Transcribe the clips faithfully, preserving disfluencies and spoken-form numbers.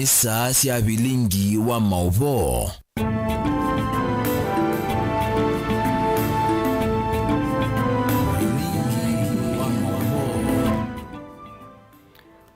Saa sya vilingi wa maũvoo. Vilingi wa maũvoo.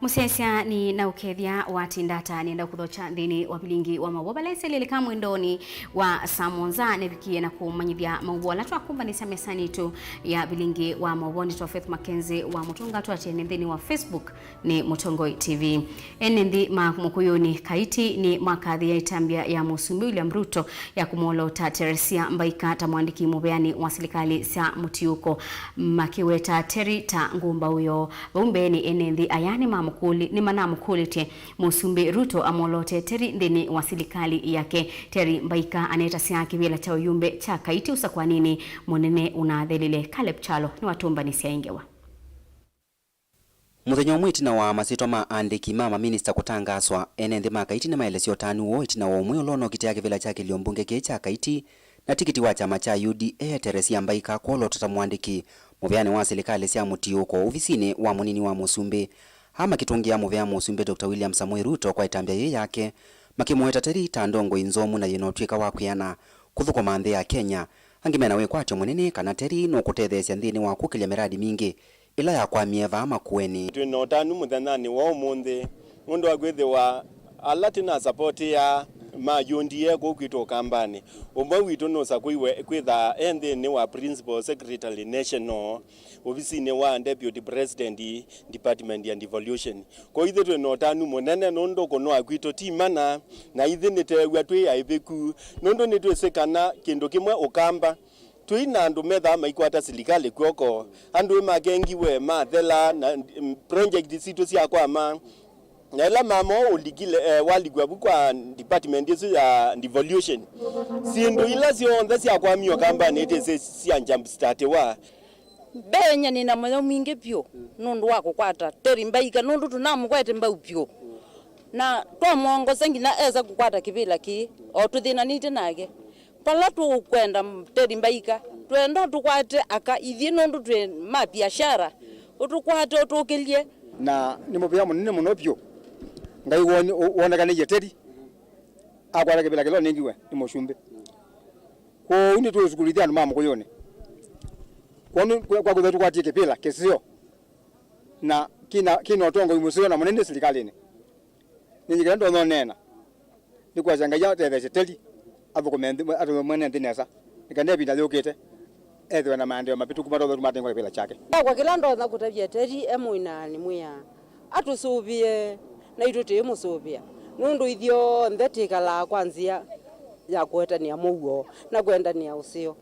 Mũsyaĩĩsya nĩ na ũkethya wa tindata nĩenda kũthokya nthĩnĩ wa vilingi wa maũvoo. Vala ĩseleleka mwendonĩ wa saa mũonza nĩvikie na kũmanyĩthya maũvoo ala twakumbanĩsya mesanĩ itũ ya vilingi wa maũvoo. Nĩtwa Faith Mackenzie wa Mũtũnga, twatene nthĩnĩ wa Facebook nĩ Mũtongoi T V. Ene nthĩ ma Mũkũyũnĩ Kaiti nĩ makathĩa ĩtambya ya Mũsumbĩ William Ruto ya kũmwolota Teresia Mbaika ta mwandĩki mũveani wa silikalĩ sya mũtiũko, makĩweta Terry ta ngũmbaũ yoo. Vau mbeenĩ, ene nthĩ aya nĩmamũkũlĩ-, nĩmanamũkũlĩtye Mũsumbĩ Ruto amwolote Terry nthĩnĩ wa silikalĩ yake. Terry Mbaika anetasya kĩvĩla kya ũyumbe kya Kaiti ũsakũanĩnĩ mũnene ũnathelile. Caleb Kyalo nĩwatũmbanĩsya ĩ ngewa. Mũthenya ũmwe ĩtina wa masyĩtwa ma aandĩki ma maminista kũtangaswa, ene nthĩ ma Kaiti nĩmaelesya ũtanu woo ĩtina wa ũmwe ũla ũnokitĩa kĩvĩla kya kĩlio mbunge kĩĩ kya Kaiti na tikiti wa kyama kya U D A Teresia Mbaika kwolotwa ta mũandĩki mũveani wa silikalĩ sya mũtiũko ovisinĩ wa mũnini wa mũsumbĩ. Aa makĩtũngĩa mũvea mũsumbĩ Doctor William Samoei Ruto kwa ĩtambya yĩĩ yake, makĩmũweta Terry ta ndongoi nzomu na yĩna ũtw'ĩka wa kwĩana kũthũkũma nthĩ ya Kenya. Angĩ mena wĩkwatyo mũnene kana Terry nũkũtetheesya nthĩnĩ wa kũkĩlya mĩradi mingĩ ĩla yakwamie vaa Makueni. Twĩ na ũtanu mũthenyanĩ wa ũmũnthĩ nũndũ wa kwĩthĩwa ala tũnasapotĩaa ma U D A kũu kwitũ Ũkambanĩ, ũmwe witũ nũsakũiwe kwĩtha e nthĩnĩ wa Principal Secretary National ovisinĩ wa Deputy President Department ya Devolution. Kwoou ithyĩ twĩ na ũtanu mũnene nũndũ kũnoa kwitũ ti mana, na ithyĩ nĩtweew'a twĩ aĩvĩku nũndũ nĩtwĩsĩ kana kĩndũ kĩmwe Ũkamba, tũi na andũ methaa maikwata silikalĩ kw'oko, andũ nĩmakengiwe, mathela, na, mm, project sitũ syakwama. Na ĩla mama ũũ ũlikile, eh, walikw'a vu kwa department ĩsu ya devolution, syĩndũ ila syonthe syakwamie Ũkambanĩ ĩtĩsĩ sya jumpstart wa. Mbeeny'a nĩ na mũyo mwingĩ vyũ nũndũ wa kũkwata Terry Mbaika, nũndũ tũnamũkwete mbau vyũ, na twamwongosa nginya esa kũkwata kĩvĩla kĩĩ, o tũthĩnanĩte nake. Vala tũkwenda Terry Mbaika, twenda ũtũkwate aka ithyĩ nũndũ twĩ ma biashara, ũtũkwate ũtũkĩlye. Na nĩ mũvea mũnene mũno vyũ. Ngai woni-, wonekanĩie Terry, akwata kĩvĩla kĩla ũnengiwe nĩ mũsumbĩ. Kwoou nĩtũũsukulĩthya andũ ma Mũkũyũnĩ. Kwonu kwa, kwa kwĩthwa tũkwatie kĩvĩla kĩseo na kĩna, kĩna ũtongoi mũseo na mũnene silikalĩnĩ. Ninyie kĩla ndonya ũneena nĩ kwasya Ngai atetheesye Terry athũkũme nthĩ, athũkũme mwene nthĩ nesa, nĩ kana ĩvinda yũkĩte ethĩwe na maendeeo mavĩtũku matonya kũtuma atengwa kĩvĩla kyake. Ndakwa kĩla ndonya kũtavya Terry e mũinaanĩ mwĩaa, atũsũvĩe, naitũ tũimũsũvĩa, nũndũ ithyonthe twĩkalaa kwa nzĩa ya kũetanĩa mũuo na kwendanĩa ũseo.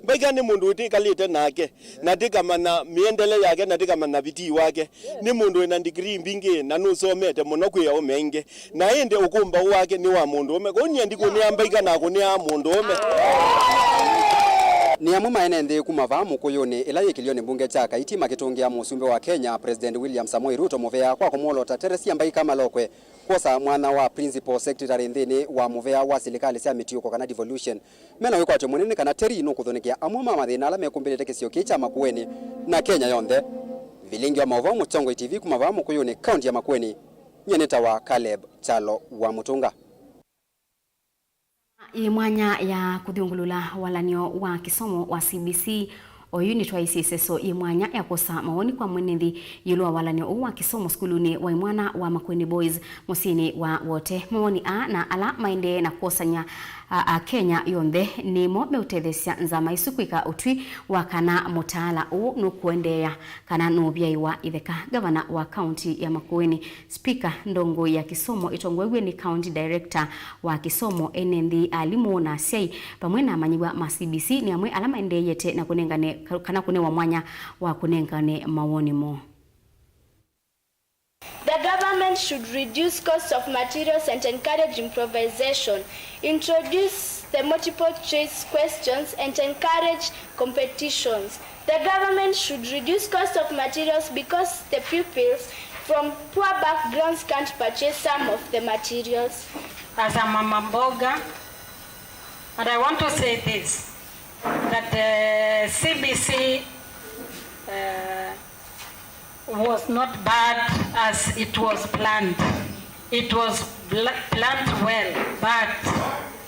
Mbaika nĩ mũndũ tĩkalĩte nake, na tĩkamanya mĩendele yake, na tĩkamanya vitii wake. Nĩ mũndũ wĩna degree mbingĩ, na nũsomete mũno kwĩ aũme aingĩ. Na ĩndĩ ũkũmbaũ wake nĩ wa mũndũũme. Kwoou nyie ndikũnĩa Mbaika, nakũnĩaa mũndũũme. Nĩ amwe ma ene nthĩ kuma vaa Mũkũyũnĩ, ĩla yĩ kĩlĩonĩ mbunge kya Kaiti, makĩtũngĩa mũsumbĩ wa Kenya, President William Samoei Ruto, mũvea kwa kũmwolota Teresia Mbaika Malokwe kwosa mwanya wa Principal Secretary nthĩnĩ wa mũvea wa silikalĩ sya mĩtiũko kana devolution. Mena wĩkwatyo mũnene kana Terry nũkũthũnĩkĩa amwe ma mathĩna ala mekũmbĩlĩte kĩsio kĩĩ kya Makueni na Kenya yonthe. Vilingi wa maũvoo, Mũtongoi T V kuma vaa Mũkũyũnĩ, kaunti ya Makueni, nyie nĩtawa Caleb Kyalo wa Mũtũnga. Yĩ mwanya ya kũthyũngũlũla walan'yo wa kĩsomo wa C B C, oyu nĩtwaisye ĩseso yĩ mwanya ya kwosa mawoni kwa mwene nthĩ ĩũlũ wa walan'yo ũũ wa kĩsomo sukulunĩ wa imwana wa Makueni Boys mũsyĩnĩ wa Wote. Mawoni aa na ala maendee na kwosany'a a, a Kenya yonthe nĩmo meũtetheesya nzama ĩsu kwĩka ũtwi wa kana mũtaala ũũ nũkũendeea kana nũvyaĩwa itheka. Ngavana wa kaunti ya Makueni, Spika, ndongoi ya kĩsomo ĩtongoew'e nĩ County Director wa kĩsomo, ene nthĩ, alimũ na asyai, vamwe na amanyĩw'a ma C B C nĩ amwe ala maendeeyete na kũnengane kana kũnewa mwanya wa kũnengane mawoni moo. The government should reduce cost of materials and encourage improvisation, introduce the multiple choice questions and encourage competitions. The government should reduce cost of materials because the pupils from poor backgrounds can't purchase some of the materials. As a mama mboga, and I want to say this, that the C B C, uh, was not bad as it was planned. It was bl- planned well, but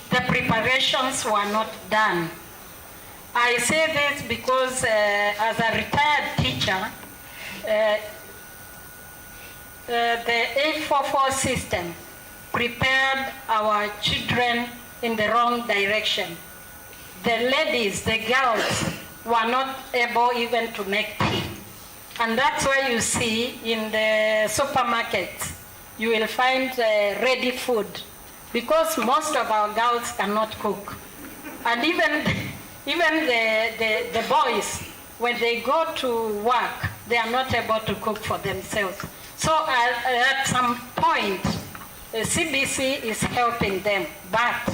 the preparations were not done. I say this because, uh, as a retired teacher, uh, uh, the eight four four system prepared our children in the wrong direction. The ladies, the girls, were not able even to make tea. And that's why you see in the supermarkets, you will find, uh, ready food, because most of our girls cannot cook. And even, even the, the, the boys, when they go to work, they are not able to cook for themselves. So, uh, at some point, uh, C B C is helping them, but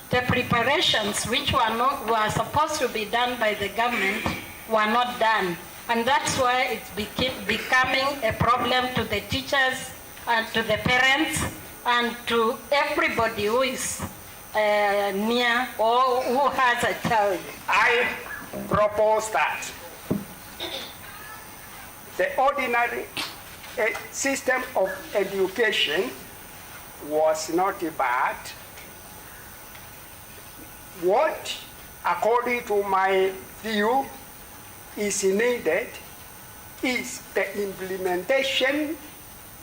the preparations which were not, were supposed to be done by the government were not done, and that's why it's became, becoming a problem to the teachers and to the parents and to everybody who is, uh, near or who has a child. I propose that the ordinary, eh, system of education was not bad. What, according to my view, is needed is the implementation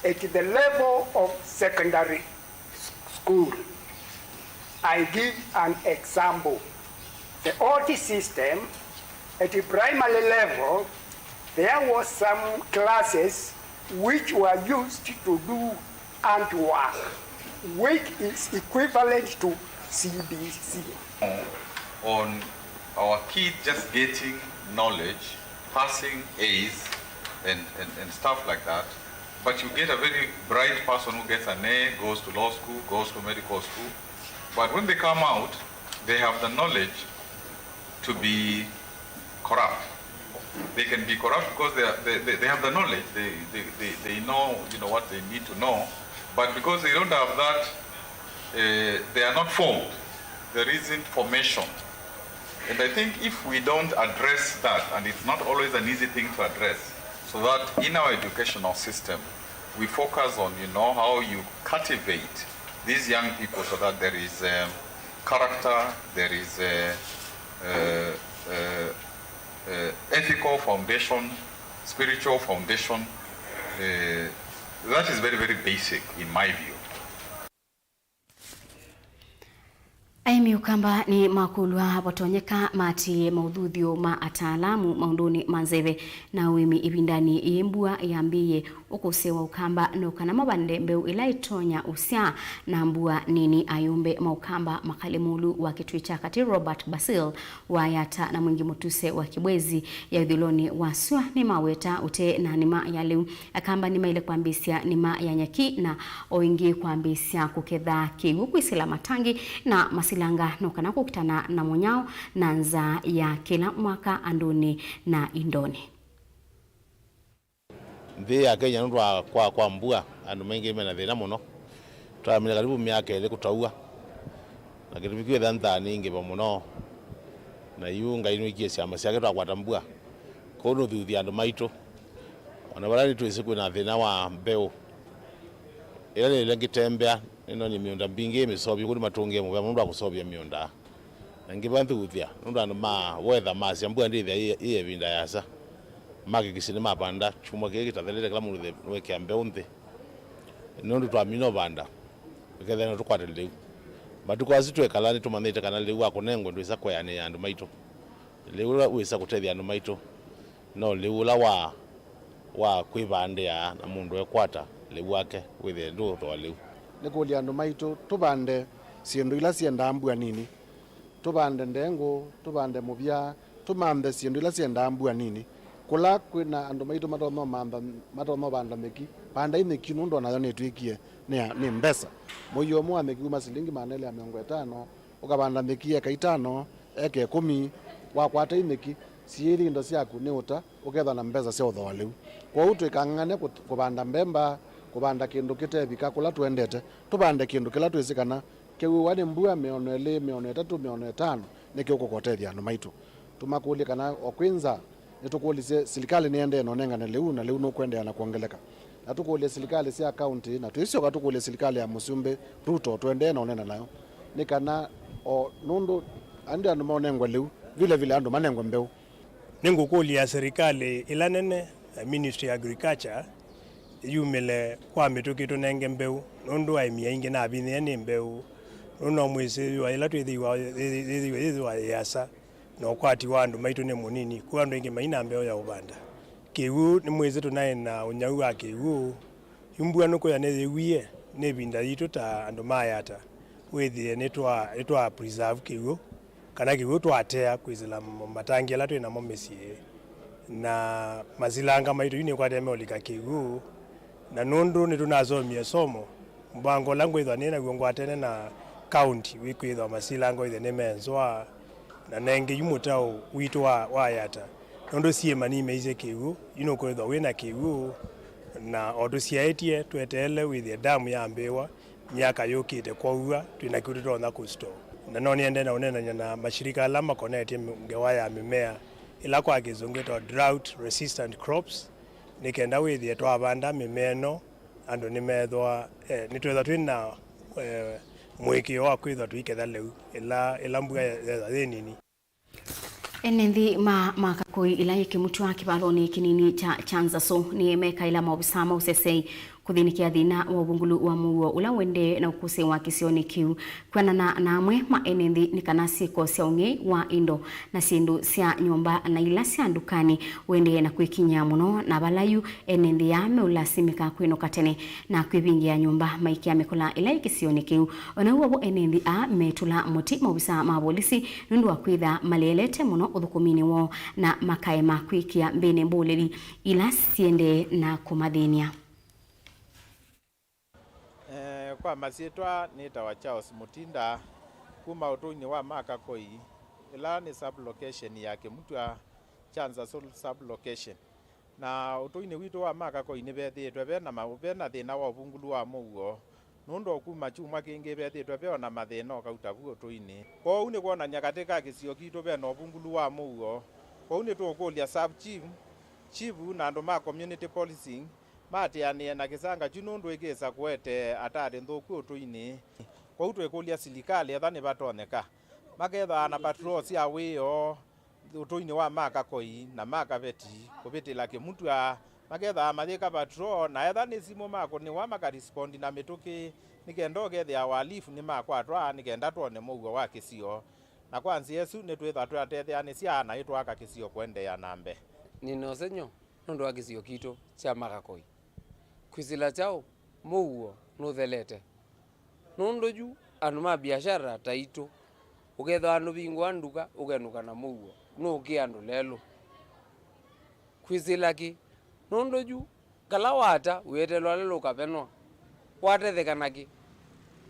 at the level of secondary s- school. I give an example. The old system, at the primary level, there was some classes which were used to do handwork, which is equivalent to C B C. On our kids just getting knowledge, passing A's and, and, and stuff like that. But you get a very bright person who gets an A, goes to law school, goes to medical school. But when they come out, they have the knowledge to be corrupt. They can be corrupt because they, are, they, they, they have the knowledge. They, they, they, they know, you know, what they need to know. But because they don't have that, uh, they are not formed. There isn't formation. And I think if we don't address that, and it's not always an easy thing to address, so that in our educational system, we focus on, you know, how you cultivate these young people so that there is, um, character, there is a, a, a, a ethical foundation, spiritual foundation. Uh, that is very, very basic in my view. Aĩmi Ũkamba nĩmakũlw'a vatonyeka maatĩĩe maũthuthyo ma ataalamu maũndũnĩ ma nzeve na ũĩmi ĩvindanĩ yĩĩ mbua yambĩĩe. Ũkũsĩ wa Ũkamba nĩ kana mavande mbeũ ĩla ĩtonya ũsyaa na mbua nini. Ayũmbe ma Ũkamba makale mũlũ wa Kĩtuĩ kya Katĩ Robert Basil Wayata na Mwingi Mutuse wa Kibwezi ya ĩthũĩlonĩ wa sua nĩmaweta ũtee na nĩma ya lĩu. Akamba nĩmaĩle kwambĩĩsya nĩma ya nyaki na o ĩngĩ kwambĩĩsya kũketha kĩw'ũ kwĩsĩla matangi na masilanga no kana kũkitana na mũnyao na nzaa ya kĩla mwaka andũnĩ na indonĩ. Nthĩ ya Kenya nũndũ wa kwaga kwa mbua, andũ maingĩ mena thĩna mũno. Twamina karibu myaka ĩlĩ kũtaua, na kĩtumi kĩu ĩtha nzaa nĩ ingĩva mũno. Na yu Ngai nũikie syama syake twakwata mbua. Kwoou nũthuthya andũ maitũ. O na vala nĩtwĩsĩ kwĩna thĩna wa mbeũ, ĩla nĩlile ngĩtembea, nĩnonie mĩũnda mbingĩ ĩ mĩseũvye, kũu nĩmatũngĩe mũvea mũno nũndũ wa kũseũvya mĩũnda. Na ngĩvathuthya, nũndũ andũ ma weather masya mbua ndĩthĩa ĩ, ĩ ĩvinda yasa. Mahakikisha nĩmapanda kyumwa kĩĩ kĩtathelete, kĩla mũndũ nĩwekĩa mbeũ nthĩ. Nũndũ twamina ũvanda, ĩkethĩa no tũkwate lĩu. Matukũ asu twĩkala nĩtũmanyĩte kana lĩu wa kũnengwa ndwĩsa kweanĩa andũ maitũ. Lĩu ũla wĩsa kũtethya andũ maitũ no lĩu ũla wa, wa kwĩvandĩa, na mũndũ ekwata lĩu wake wĩthĩe ndũũthooa lĩu. Nĩkũlya andũ maitũ tũvande syĩndũ ila syendaa mbua nini. Tũvande ndengũ, tũvande mũvya, tũmanthe syĩndũ ila syendaa mbua nini. Kũla kwĩna andũ maitũ matonya ũmantha, matonya ũvanda nyeki, vandai nyeki nũndũ o nayo nĩtw'ĩkie nĩ, nĩ mbesa. Mũio ũmwe wa nyeki wuma silingi maana elĩ ya mĩongo ĩtano, ũkavanda nyeki eka itano, eka ĩkũmi, wakwata inyeki, siĩthya indo syaku nĩ ũta, ũkethwa na mbesa sya ũthooa lĩu. Kwoou tũikang'ang'ane kũ-, kũvanda mbemba, kũvanda kĩndũ kĩtevika kũla tũendete, tũvande kĩndũ kĩla twĩsĩ kana kĩw'ĩwa nĩ mbua mĩono ĩlĩ, mĩono ĩtatũ, mĩono ĩtano, nĩkĩũkũka ũtethya andũ maitũ. Tũmakũlye kana o kwĩ nza, nĩtũkũlisye silikalĩ nĩendee na ũnengane lĩu, na lĩu nũkũendeea na kwongeleka. Na tũkũlye silikalĩ sya kaũntĩ, na twĩsyoka tũkũlye silikalĩ ya Mũsumbĩ Ruto, tũendee na ũneena nayo, nĩ kana o nũndũ andũ, andũ monengwe lĩu, vile vile andũ manengwe mbeũ. Nĩngũkũlya silikalĩ ĩla nene, eh, Ministry ya Agriculture, yumĩle kwa mĩtũkĩ tũnenge mbeũ, nũndũ aĩmi aingĩ navinyĩe nĩ mbeũ, nũndũ no mwĩsĩ yĩũa yĩla twĩthĩwa, yĩthĩwa, yĩthĩwa yĩ asa, na ũkwati wa andũ maitũ nĩ mũnini, kwoou andũ aingĩ maina mbeũ ya ũvanda. Kĩw'ũ, nĩmwĩsĩ tũnaĩ na ũnyau wa kĩw'ũ, yu mbua nũkwĩa nĩyĩwie, nĩ ĩvinda yitũ ta andũ ma Yatta wĩthĩe nĩtwa, nĩtwa preserve kĩw'ũ, kana kĩw'ũ twatea kwĩsĩla mo-, matangi ala twĩ namo mĩsyĩ, na masilanga maitũ yu nĩkwatĩe meũlika kĩw'ũ. Na nũndũ nĩtũnasomie ĩsomo, mũvango ũla ngwĩthwa nĩ naw'o ngwatene na kaũnti wĩkwĩthwa masilanga wĩthĩe nĩmenzwa, na nengĩ yu mũtaũ witũ wa, wa Yatta, nũndũ syĩma nimeisye kĩw'ũ, yu nũkwĩthwa wĩ na kĩw'ũ, na o tũsyaĩtye tweteele wĩthĩe damu yambĩĩwa myaka yũkĩte, kwoou twĩ na kĩw'ũ tũtonya kũstore. Na no nĩende na ũneenany'a na mashirika ala makonetye mĩ-, ngewa ya mĩmea, ĩla kwa Kĩsũngũ ĩtawa drought resistant crops, nĩ kenda wĩthĩe twavanda mĩmea ĩno, andũ nĩmethwa, eh, nĩtwethwa twĩ na, eh, mũĩkĩĩo wa kwĩthwa tũiketha lĩu ĩla, ĩla mbua yethwa yĩ nini. Ene nthĩ ma, ma Makakũi ĩla yĩ kĩmutwa kĩvalonĩ kĩnini kya Kyanzasu nĩmekaĩla maovisa ma ũseseĩ kũthĩnĩkĩa thĩna wa ũvungũlu wa mũuo ũla ũendee na ũkũsĩ wa kĩsionĩ kĩu. Kwĩanana na amwe ma ene nthĩ, nĩ kana syĩko sya ũng'ei wa indo na syĩndũ sya nyũmba na ila sya ndukanĩ ũendee na kwĩkinyĩa mũno, na vala yu ene nthĩ aa meũlasimĩka kwĩnũka tene na kwĩvingĩa nyũmba maikĩa mĩkũla ĩla yĩ kĩsionĩ kĩu. O na ũu vo, ene nthĩ aa metũla mũtĩ maovisa ma volisi nũndũ wa kwĩtha maleelete mũno ũthũkũminĩ woo na makaema kwĩkĩa mbĩnĩ mbũlĩli ila siendee na kũmathĩny'a. Eh, kwa masyĩtwa nĩtawa Charles Mutinda, kuma ũtũinĩ wa Makakũi, ĩla nĩ sub-location ya Kĩmutwa, Kyanzasu sub-location. Na ũtũinĩ witũ wa Makakũi nĩvethĩĩtwe ve na ma-, ve na thĩna wa ũvungũlu wa mũuo, nũndũ o kuma kyumwa kĩngĩ vethĩĩtwe ve o na mathĩna o kau ta vu ũtũinĩ. Kwoou nĩ kwonany'a katĩ ka kĩsio kitũ ve na ũvungũlu wa mũuo. Kwoou nĩtũũkũlya sub chief, chief na andũ ma community policing maatĩanĩe na kĩsanga kyu, nũndũ ĩkĩsa kũete atarĩ nthũku ũtũinĩ. Kwoou twĩkũlya silikalĩ etha nĩvatonyeka makethaa na patrol sya wĩoo ũtũinĩ wa Makakũi na Makaveti kũvĩtĩla Kĩmutwa, makethaa mayĩka patrol, na etha nĩ simũ makũnĩwa makarisipondi na mĩtũkĩ, nĩ kenda ũkethĩa walifu nĩmakwatwa, nĩ kenda twone mũuo wa kĩsio. Na kwa nzĩa ĩsu nĩtwĩtha twatetheanĩsya na ĩtwaka kĩsio kũendeea na mbee. Nĩ na ũsengy'o nũndũ wa kĩsio kitũ kya Makakũi. Kwĩsĩla kyaũ mũuo nũthelete? Nũndũ yu andũ ma biashara taitũ, ũkethĩwa nũvingũa nduka ũkenũka na mũuo, nũũkĩa andũ lelũ. Kwĩsĩla kĩ? Nũndũ yu kala wata wĩetelwa lelũ ũkavenwa, watetheka nakĩ?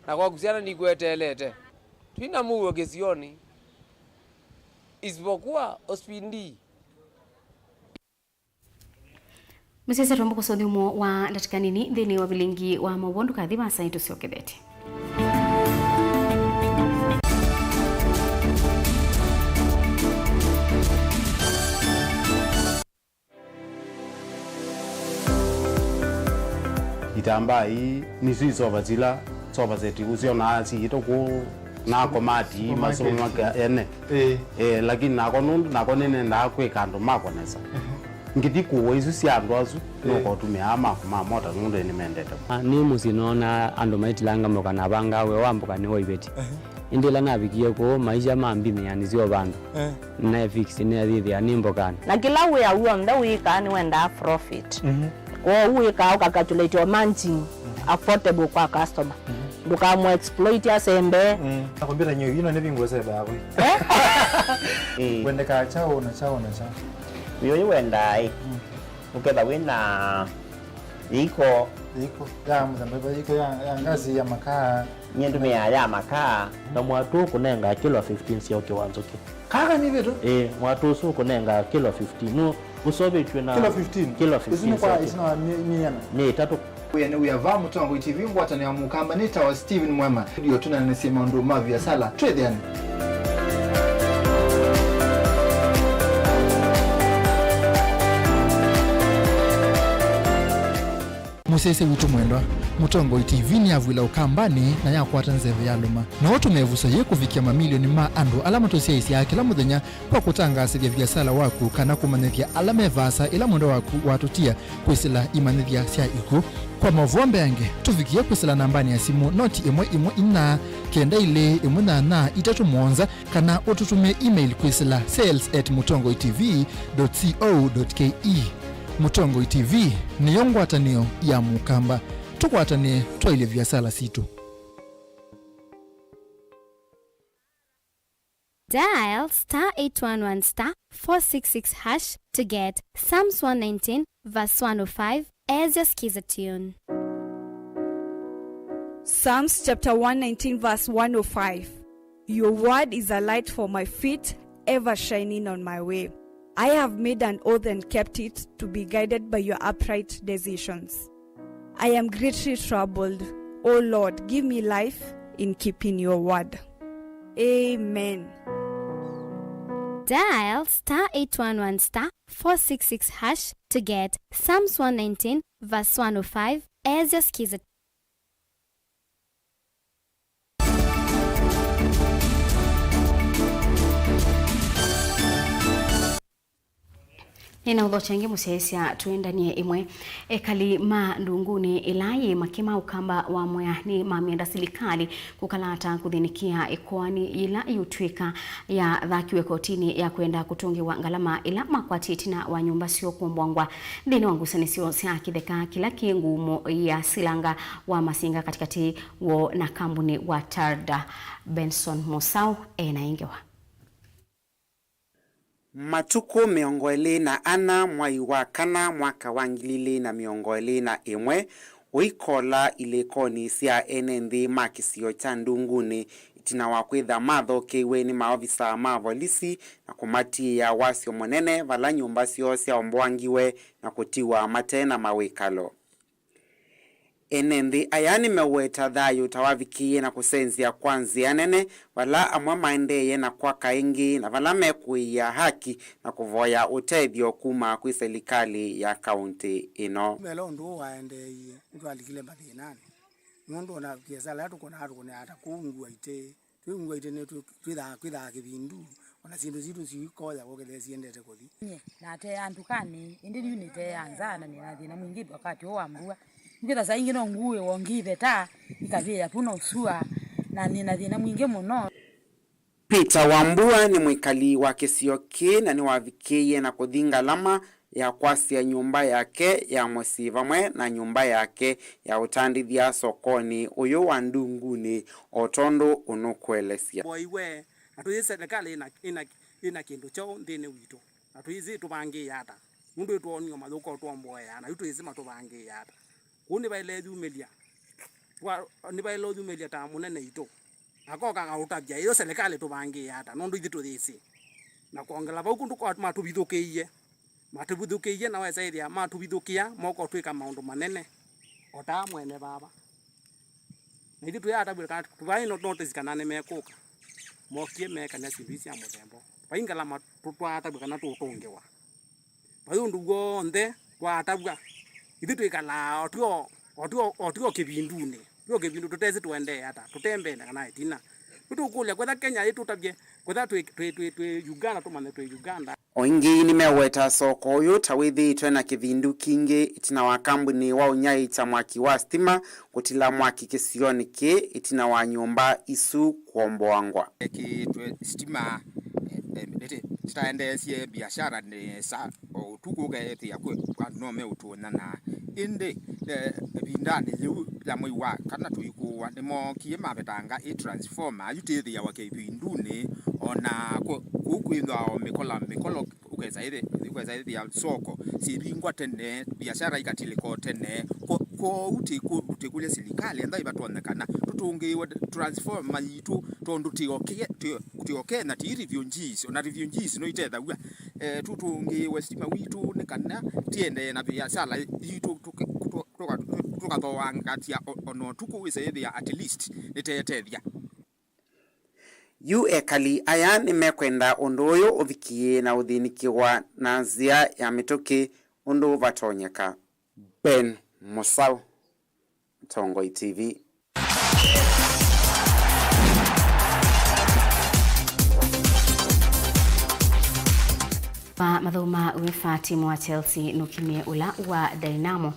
Na kwaku syana nikweteelete. Twĩna mũuo kĩsionĩ, isipokuwa ospindi. Mũsyaĩĩsya twamba kũsũnthya ũmo wa ndatĩka nini nthĩnĩ wa vilingi wa maũvoo, ndũkathi vaasa, nĩtũsyokethete. Itambaa ii nĩsyo isova sila sofa set ũsyonaa siitũ kũu na komati masũmaka ene. Ĩĩ. Eh, lakini nako nũndũ nako nĩnendaa kwĩka andũ makwa nesa. Ngĩthi kũwa isu sya andũ asu, nũkotũmĩaa maku ma mota nũndũ nĩmendete. Ah, nĩ mũsyĩ noonaa andũ maitilanga mboka na vanga we wa mboka nĩ wa iveti. Ĩndĩ ĩla navikie kũu, maisha mambimĩa nĩsyo vandũ. Eh. Naefix nĩathĩthĩa nĩ mbokanĩ. Na kĩla wĩa w'onthe wĩkaa nĩwendaa profit. Kwoou wĩkaa ũkacalculate o margin affordable kwa customer. Ndũkamũ exploit asembe. Akombita nyo ino nĩ vingo sebe yakwe. Eh? Wendekaa kyaũ na kyaũ na kyaũ? Wĩũyũ wendaa ĩ. Ũketha wĩ na yĩiko. Yĩiko ya mũthemba, yĩiko ya, ya ngasi ya makaa. Nyie ndũmĩaa ya makaa. Na mwatũ ũkũnenga kilo fifteen sya ũkĩ wa nzũkĩ. Kaka nĩ vitu? Ĩĩ, mwatũ ũsu ũkũnenga kilo fifteen. Nũ ũsovĩtw'e na kilo fifteen? Kilo fifteen. Isu nĩ kwa sya ũkĩ. Isu nĩ wa mi-, miana? Nĩ ĩtatũ. Wĩa nĩ wĩa va Mũtongoi T V, ngwatanĩo ya Mũkamba nĩtawa Steven Mwema. Ndio tũnanĩsye maũndũ ma viasala. Twĩthĩane. Mũsyaĩĩsya witũ mwendwa, Mũtongoi T V nĩyavw'ĩla Ũkambanĩ na yakwata nzeve yalũma. No ũtũme ĩvuso yĩĩ kũvikĩa mamilioni ma andũ ala matũsyaĩĩsyaa kĩla mũthenya kwa kũtangaasĩthya viasala waku kana kũmanyĩthya ala me vaasa ĩla mwendwa waku watũtia kwĩsĩla imanyĩthya sya ikw'ũ. Kwa maũvoo mbeange, tũvikĩe kwĩsĩla nambanĩ ya simũ noti ĩmwe ĩmwe inya kenda ilĩ ĩmwe nyanya itatũ mũonza, kana ũtũtũmĩe email kwĩsĩla sales at mũtongoi T V dot co dot K E. Mũtongoi T V nĩyo ngwatanĩo ya Mũkamba. Tũkwatanĩe twaĩlye viasala sitũ. Dial star eight one one star four six six hash to get Psalms one nineteen verse one oh five as your Skiza tune. Psalms chapter one nineteen verse one oh five. Your word is a light for my feet, ever shining on my way. I have made an oath and kept it, to be guided by your upright decisions. I am greatly troubled. O Lord, give me life in keeping your word. Amen. Dial star eight one one star four six six hash to get Psalms one nineteen verse one oh five as your Skiza. Nĩnaũthokya ĩngĩ mũsyaĩĩsya, tũendanie ĩmwe. Ekali ma ndungunĩ ĩla yĩ Makima Ũkamba wa Mwea nĩmamĩenda silikalĩ kũkalata kũthĩnĩkĩa ĩkoani yĩla ĩũtw'ĩka yathakiwe kotinĩ ya kwenda kũtũngĩwa ngalama ĩla makwatie ĩtina wa nyũmba syoo kũomboangwa nthĩnĩ wa ngusanĩsyo sya kĩtheka kĩla kĩ ngumo ya Silanga wa Masinga katĩkatĩ woo na kambuni wa Tarda. Benson Musau ena ĩngĩ wa Matukũ mĩongo ĩlĩ na ana mwai wa kana mwaka wa ngili ilĩ na mĩongo ĩlĩ na ĩmwe, ũikola ilĩkonĩ sya ene nthĩ ma kĩsio kya Ndungunĩ, ĩtina wa kwĩtha mathokeiwe nĩ maovisa ma volisi na kũmatiĩa wasyo mũnene vala nyũmba syoo syaomboangiwe na kũtiwa mate na mawĩkalo. Ene nthĩ aya nĩmeũweta thayũ ta wavikĩie na kũsenzya kwa nzĩa nene, vala amwe maendeeye na kwaka ĩngĩ, na vala mekũĩĩa haki na kũvoya ũtethyo kuma kwĩ selikalĩ ya kaũntĩ ĩno. Mbele ũndũ ũũ waendeeie, nĩtwalikile mathĩnanĩ, nũndũ ona viasala ĩla tũkũnaa tũkũnĩaa ta kũu ngua itĩ. Twĩ ngua itĩ nĩ twĩ-, twĩthaa, kwĩthaa kĩvindu, ona syĩndũ sitũ siikoya ũkethĩa siendete kũthi. Nyie nateaa ndukanĩ, ĩndĩ yu nĩteaa nza na nĩ na thĩna mwingĩ wakati ũũ wa mbua. Nĩkwĩtha saa ingĩ no nguĩwa ngĩveta, ikavĩĩa vu no sua, na nĩ na thĩna mwingĩ mũno. Peter Wambua nĩ mwĩkali wa kĩsio kĩĩ na nĩwavikĩie na kũthi ngalama ya kwasya nyũmba yake ya mũsyĩ vamwe na nyũmba yake ya ũtandĩthya sokonĩ ũyũ wa Ndungunĩ, o tondũ ũnũkũelesya. Mboiwe, na tũyĩ serikali ĩna, ĩna, ĩna kĩndũ kyaũ nthĩnĩ witũ, na tũyĩsĩ tũvangĩĩa ata, nũndũ ĩtwonio mathũka ũtwomboea, na yu tũyĩsĩ matũvangĩĩa ata. Kũu nĩvaĩle yumĩlya, twa-, nĩvaĩle ũyumĩlya ta mũnene itũ. Akoka akaũtavya, ĩyo serikali tũvangĩĩa ata, nũndũ ithyĩ tũyĩsĩ. Na kwongela vau kũndũ kwa matũvithũkĩie, matũvithũkĩie na wesa ĩthĩa matũvithũkĩa, moka ũtwĩka maũndũ manene, o ta mwene vava. Na ithyĩ tũyaatavw'a kana tũvaĩ no-, notice kana nĩmekũka. Mokie meekany'a syĩndũ ii sya mũthemba ũũ. Vai ngalama tũ-, twaatavw'a kana tũũtũngĩwa. Vai ũndũ w'onthe twaatavw'a, ithyĩ twĩkalaa o tw'o, o tw'o, o tw'o kĩvindunĩ, tw'o kĩvindu tũtesĩ tũendee ata, tũtembee na kana ĩtina. Nĩtũkũlya, kwetha Kenya ĩtũtavye, kwetha twĩ, twĩ, twĩ, twĩ Uganda, tũmanye twĩ Uganda. O ĩngĩ nĩmeweta soko ũyũ ta wĩthĩĩtwe na kĩvindu kingĩ ĩtina wa kambuni wa ũnyaĩĩkya mwaki wa sitima kũtila mwaki kĩsionĩ kĩĩ ĩtina wa nyũmba isu kũomboangwa. Kĩtwe sitima, eh, eh, nĩtĩ-, tĩtaendeesye biashara nesa. O ũtukũ ũkethĩa kwĩ andũ no meũtũnyana. Ĩndĩ, eh, ĩvindanĩ yĩu ya mwei wa kana tũikũwa, nĩmookie mavetanga ĩ transformer yu tĩthĩawa kĩvindunĩ, o na kũ-, kũu kwĩthĩawa o mĩkola, mĩkolo ũkesa ĩthĩ-, ũkesa ĩthĩa soko syĩvingwa tene, biashara ikatilĩka o tene. Kwo-, kwoou tĩkũ-, tĩkũlya silikalĩ enda ĩvatonyekana tũtũngĩĩwe transformer yitũ, tondũ tĩ o Ke-, tĩ o, tĩ o Kenya, ti refugees, ona refugees no itethaw'a. Eh, tũtũngĩĩwe sitima witũ nĩ kana tiendee na viasala yitũ tũke-, tũ-, tũka-, tũkathoangatya o-, ona ũtukũ wĩse ĩthĩa at least nĩtetethya. Yu ekali aya nĩmekwenda ũndũ ũyũ ũvikĩe na ũthĩnĩkĩwa na nzĩa ya mĩtũkĩ ũndũ vatonyeka. Ben Mũsaũ. Tongoi T V. Ma mathaũ ma UEFA, timu wa Chelsea nũkinie ũla wa Dynamo.